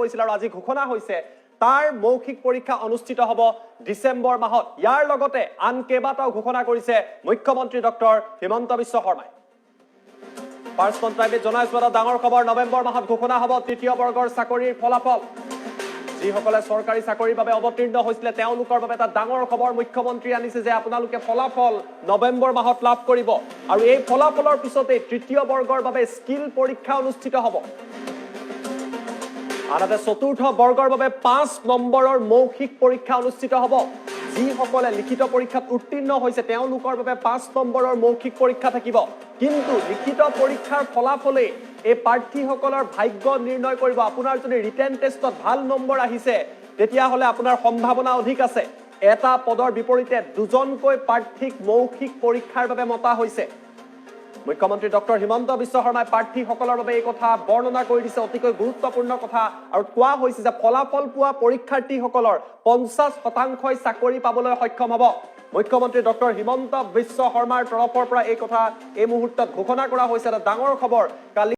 কৰিছিল আৰু আজি ঘোষণা হৈছে, তাৰ মৌখিক পৰীক্ষা অনুষ্ঠিত হ'ব ডিচেম্বৰ মাহত। ইয়াৰ লগতে আন কেইবাটাও ঘোষণা কৰিছে মুখ্যমন্ত্ৰী ডক্টৰ হিমন্ত বিশ্ব শৰ্মাই। ফাৰ্ষ্ট ফ্ৰণ্ট টাইমত জনাইছো এটা ডাঙৰ খবৰ। নৱেম্বৰ মাহত ঘোষণা হ'ব তৃতীয় বৰ্গৰ চাকৰিৰ ফলাফল। যিসকলে চৰকাৰী চাকৰিৰ বাবে অৱতীৰ্ণ হৈছিলে, তেওঁলোকৰ বাবে এটা ডাঙৰ খবৰ মুখ্যমন্ত্ৰী আনিছে যে আপোনালোকে ফলাফল নৱেম্বৰ মাহত লাভ কৰিব আৰু এই ফলাফলৰ পিছতেই তৃতীয় বৰ্গৰ বাবে স্কিল পৰীক্ষা অনুষ্ঠিত হ'ব। আনহাতে চতুৰ্থ বৰ্গৰ বাবে 5 নম্বৰৰ মৌখিক পৰীক্ষা অনুষ্ঠিত হ'ব। যিসকলে লিখিত পৰীক্ষাত উত্তীৰ্ণ হৈছে, তেওঁলোকৰ বাবে 5 নম্বৰৰ মৌখিক পৰীক্ষা থাকিব। কিন্তু লিখিত পৰীক্ষাৰ ফলাফলেই এই প্ৰাৰ্থীসকলৰ ভাগ্য নিৰ্ণয় কৰিব। আপোনাৰ যদি ৰিটেন টেষ্টত ভাল নম্বৰ আহিছে, তেতিয়াহ'লে আপোনাৰ সম্ভাৱনা অধিক আছে। এটা পদৰ বিপৰীতে দুজনকৈ প্ৰাৰ্থীক মৌখিক পৰীক্ষাৰ বাবে মতা হৈছে। মুখ্যমন্ত্ৰী ডক্টৰ হিমন্ত বিশ্ব শৰ্মাই প্ৰাৰ্থীসকলৰ বাবে এই কথা বৰ্ণনা কৰি দিছে, অতিকৈ গুৰুত্বপূৰ্ণ কথা। আৰু কোৱা হৈছে যে ফলাফল পোৱা পৰীক্ষাৰ্থীসকলৰ 50%ই চাকৰি পাবলৈ সক্ষম হ'ব। মুখ্যমন্ত্ৰী ডক্টৰ হিমন্ত বিশ্ব শৰ্মাৰ তৰফৰ পৰা এই কথা এই মুহূৰ্তত ঘোষণা কৰা হৈছে। এটা ডাঙৰ খবৰ কালি।